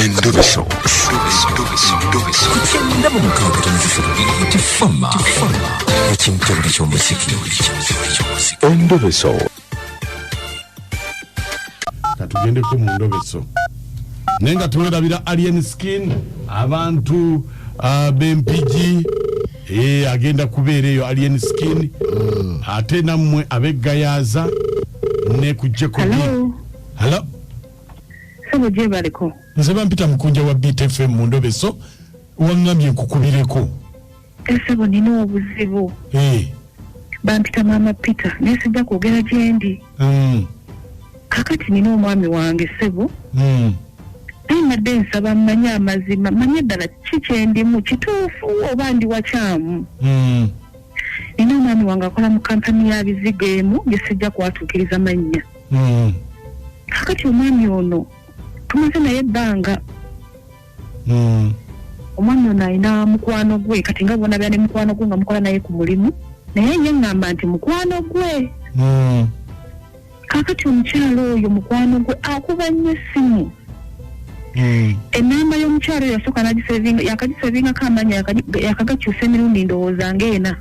Endobeso. Ku 96.3 Beat Fama. Ekintobole ky'omuziki. Endobeso. Katugendeko mu ndobeso, naye nga tewerabira Alien Skin, abantu b'Empigi, agenda kubeera eyo Alien Skin, ate nammwe ab'Eggayaza ne ku Jacobi. Hello. Hello. Sebo, gyebaleko. Nze bampita Mukunja wa Beat FM mu ndobeso, waŋŋambye nkukubireko. Esebo, nina obuzibu. Bampita Maama Peter, naye sijja kwogera gyendi. Kakati nina omwami wange, sebo, naye mbadde nsaba mmanye amazima, manye ddala ki kyendimu kituufu oba ndi wakyamu. Nina omwami wange akola mu kampani ya bizigo emu gye sijja kwatuukiriza mannya. Kakati omwami ono tumaze naye ebbanga. Omwami ono alina mukwano gwe, kati nga bwonabya ne mukwano gwe nga mukola naye ku mulimu, naye ye ŋŋamba nti mukwano gwe. Kakati omukyalo oyo mukwano gwe akuba nnyo essimu. Enamba y'omukyalo oyo yasooka nagisevinga, yakagisevingako amanya, yakagakyusa emirundi ndowooza ng'ena,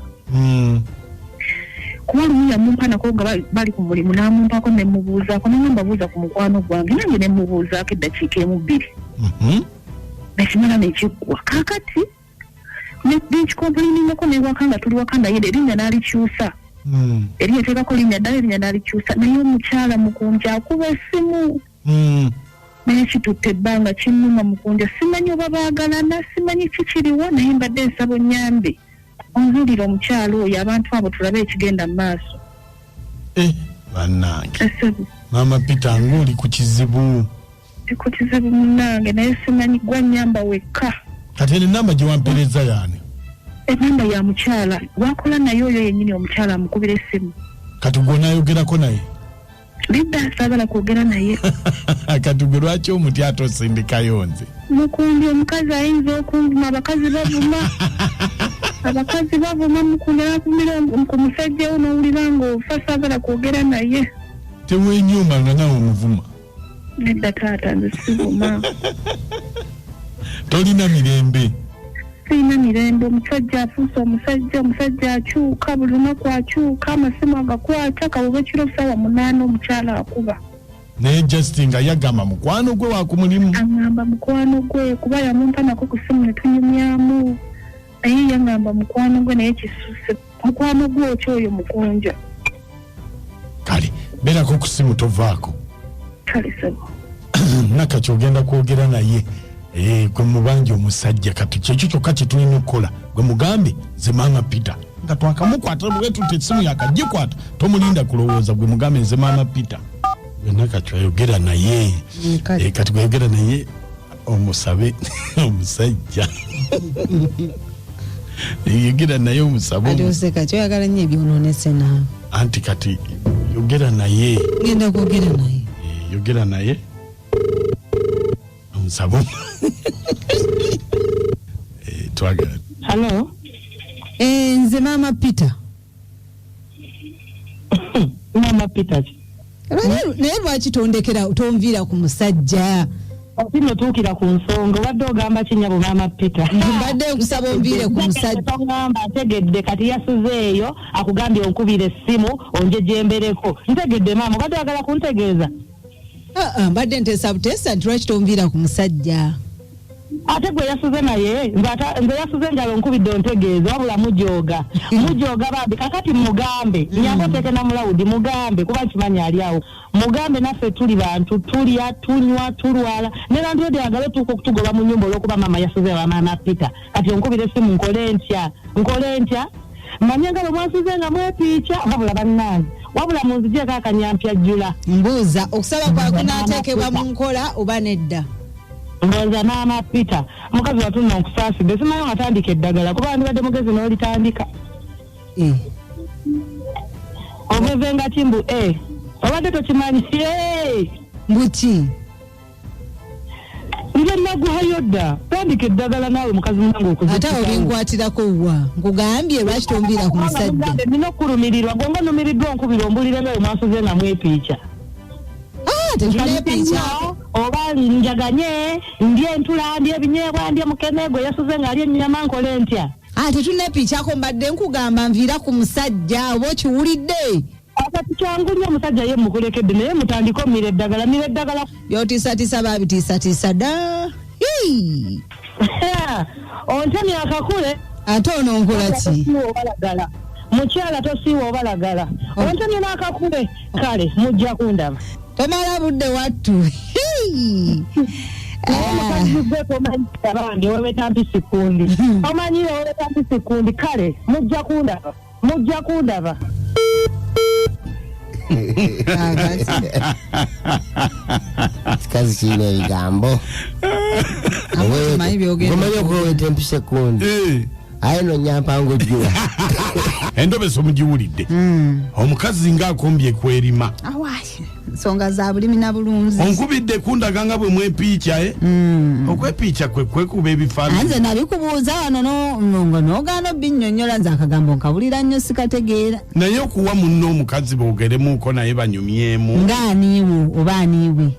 kuba lumu yamumpa nako nga bali ku mulimu, n'amumpako nemubuuzaako, nangamba buuza ku mukwano gwange, nange nemubuuzaako eddakiika emu bbiri, nekimala nekiggwa. Kakati nekicomplainingako newaka nga tuli waka, naye erinnya n'alikyusa, erinnya teekako linnya ddala, erinnya n'alikyusa, naye omukyala Mukunja akuba essimu. Naye kitutte ebbanga, kinnuma Mukunja, simanyi oba baagalana, simanyi kikiriwo, naye mbadde nsaba onnyambe onzuulire omukyala oyo, abantu abo tulabe ekigenda mu maaso. Eh, bannange! Esebo. Maama Peter, ng'oli ku kizibu. Ndi ku kizibu munnange, naye simanyi, gwannyamba wekka. Kati eno enamba gye wampeereza yaani? Enamba ya mukyala wakola naye oyo yennyini, omukyala amukubira essimu. Kati gwe onaayogerako naye? Lidda, saagala kwogera naye. Kati gwe lwaki omuti ate osindikayo nze? Mukundi, omukazi ayinza okunvuma, abakazi bavuma, abakazi bavuma Mukundi, nakumira ku musajja wo n'owulira ng'ofa, saagala kwogera naye. Tewenyuma nga nawe omuvuma? Nedda taata, nze sivuma. Tolina mirembe? Sirina mirembe, omusajja afuuse omusajja, omusajja akyuka buli lunaku, akyuka amasimu agakwata kawube kiro saawa 8 omukyala akuba. Naye just nga yagamba mukwano gwe wa ku mulimu? Aŋŋamba mukwano gwe, kuba yamumpa nako ku simu ne tunyumyamu, naye yaŋŋamba mukwano gwe, naye kisuse, mukwano gwe okyo oyo Mukunja? Kale beerako ku simu, tovaako. Kale sebo. Nakati ogenda kwogera naye. Gwe mubanja omusajja, kati kyekyo kyokka kyetulina okukola, gwe mugambe nze Maama Peter, nga twakamukwata bwetuta essimu yakagikwata, tomulinda kulowooza, gwe mugambe nze Maama Peter. Gwe Nakati ayogera naye. Kale. Kati gweyogera naye omusabe omusajja, yogera naye omusabe. Kati oseka kyoyagala nnyo ebyonoonese naawe. Anti kati yogera naye. Ngenda kwogera naye. Yogera naye omusabe. Twagala. Hello. Nze Maama Peter. Mama Peter ki? Naye lwaki tondekera, tonviira ku musajja? Kino tuukira ku nsonga, obadde ogamba kinyabo Maama Peter? Mbadde nkusaba onviire ku musajja. Togamba, ntegedde, kati yasuze eyo akugambye onkubira essimu onjejembereko. Ntegedde maama, obadde oyagala kuntegeeza. Ah, ah, mbadde nteesa buteesa nti lwaki tonviira ku musajja? Ate gwe yasuze naye, nze yasuze njala onkubidde ontegeeza, wabula mujooga, mujooga bambi. Kakati mugambe nyamba oteeke namulawudi, mugambe kuba nkimanyi ali awo, mugambe naffe tuli bantu, tulya, tunywa, tulwala, ne landlord ayagala otuuka okutugoba mu nyumba olw'okuba maama yasuze wa Maama Peter. Kati onkubira essimu, nkole ntya? Nkole ntya? Manye nga bwe mwasuze nga mwepiica, wabula bannange, wabula munzigyeko akanyampya jjula. Mbuuza, okusaba kwa kunaateekebwa mu nkola oba nedda? Ndowooza Maama Peter, mukazi watu nno nkusaasidde, simanyi watandika eddagala, kuba wandibadde mugezi n'olitandika. Ogeze nga ki mbu obadde tokimanyi? Mbuki? Nze naguhayo dda, tandika eddagala naawe mukazi munange Ate awo okuzikitawo. binkwatirako wa? Nkugambye lwaki tonviira ku musajja? Nina okulumirirwa, gwe nga onumiriddwa, onkubira ombulire nga bwe mwasuze nga mwepiica. Ah, tetuneepiica. Oba njaganye, ndye entula, ndye ebinyeebwa, ndye mukene, gwe yasuze ng'alya ennyama, nkole ntya? Ah, tetunneepiikyako, mbadde nkugamba nviira ku musajja, oba okiwulidde? Akati kyangu nnyo, omusajja ye mukulekedde, naye mutandike omira eddagala, mira eddagala. Byotiisatiisa baabitiisatiisa dda. Hii! Ontemye akakule. Ate ono nkola ki? Tosiiwa obalagala. Mukyala tosiiwa obalagala. Ontemye n'akakule. Kale mujja kundaba. Tomala budde wattu. Hii! Omukazi gwe tomanyi abange weweta mpisi kundi. Omanyi weweta mpisi kundi. Kale mujja kundaba. Mujja kundaba. Kikazi kirina ebigambo. Omanyi byogenda. Omanyi okuweta empisa ekundi. Aye no nyampango ejjula. Endobeso mugiwulidde. Omukazi ng'akombye kwerima. Awaye, nsonga za bulimi na bulunzi. Onkubidde kundaga nga bwe mwepiica, eh? Okwepiica kwe kwekuba ebifaananyi. Nze nabikubuuza wano nga n'ogaana obbinnyonnyola, nze akagambo nkawulira nnyo sikategeera. Naye okuwa munno omukazi boogeremuuko naye banyumyemu. Ng'aniiwo oba aniiwe?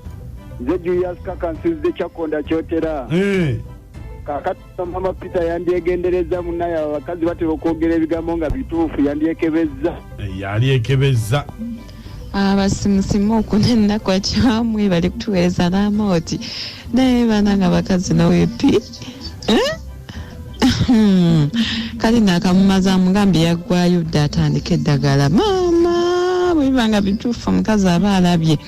Nze Julius Kakansinzidde Kyakonda Kyotera. Kaakati Mama Peter yandyegendereza munnaye, abo abakazi batera okwogera ebigambo nga bituufu, yandyekebezza. Yalyekebezza. Abasimusimu okunennaku akyamwe bali kutuweereza n'amooti, naye bananga abakazi nowepi. Kale nakamumaza amugambye yaggwayo dda atandika eddagala. Maama, bwe biba nga bituufu omukazi aba alabye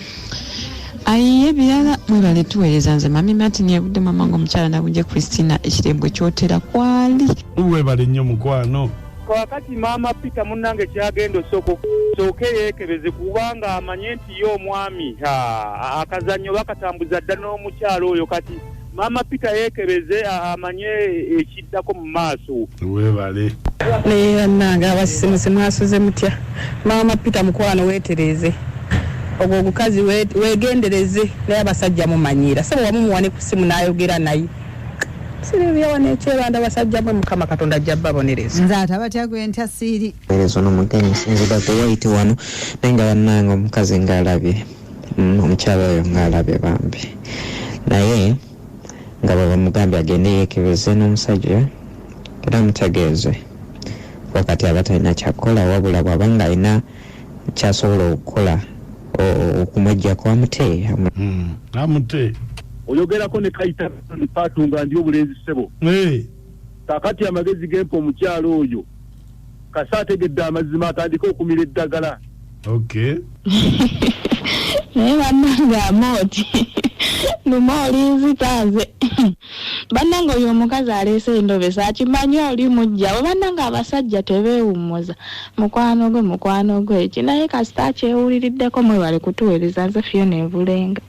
ayiye ebirala. Mwebale tuweereza. Nze Mami Martin yebudde mama nga omukyala Nabunje Christina ekirembwe kyotera kwali. Webale nnyo mukwano. Kakati Maama Peter munnange kyagenda osooka sooke yeekebeze, kubanga amanye nti ye omwami akazannyo bakatambuza dda n'omukyalo oyo. Kati Maama Peter yeekebeze amanye ekiddako mu maaso. Webale. Naye bannange abasimusi mwasuze mutya? Maama Peter mukwano weetereze, ogwo ogukazi weegendereze, naye abasajja mumanyiira. Sebo wamumuwa ne ku simu n'ayogera naye siribyawa nekyebanda. Abasajja mwe, Mukama Katonda ajja babonereza. Nze atabatya gwe ntya siiri. Weereza ono mugenyi sinzida ku waiti wano, naye nga bannange omukazi ng'alabye, omukyala oyo ng'alabye bambi, naye nga bwe bamugambye agende yeekebeze n'omusajja era amutegeeze wakati aba talina kyakukola, wabula bw'aba nga alina kyasobola okukola okumweggyako amute. Amute. Oyogerako ne Kayita Paatu nga ndi obulenzi ssebo. Kaakati amagezi gempa omukyalo oyo, kasa ategedde amazima atandike okumira eddagala. Naye bannange amooti luma olinzita nze. Bannange oyo omukazi aleese endobesa akimanyi oli mujja we. Bannange abasajja tebeewummuza, mukwano gwe mukwano gwe eki, naye kasita akyewuliriddeko. Mwebale kutuweereza. Nze Fiona Ebulenga.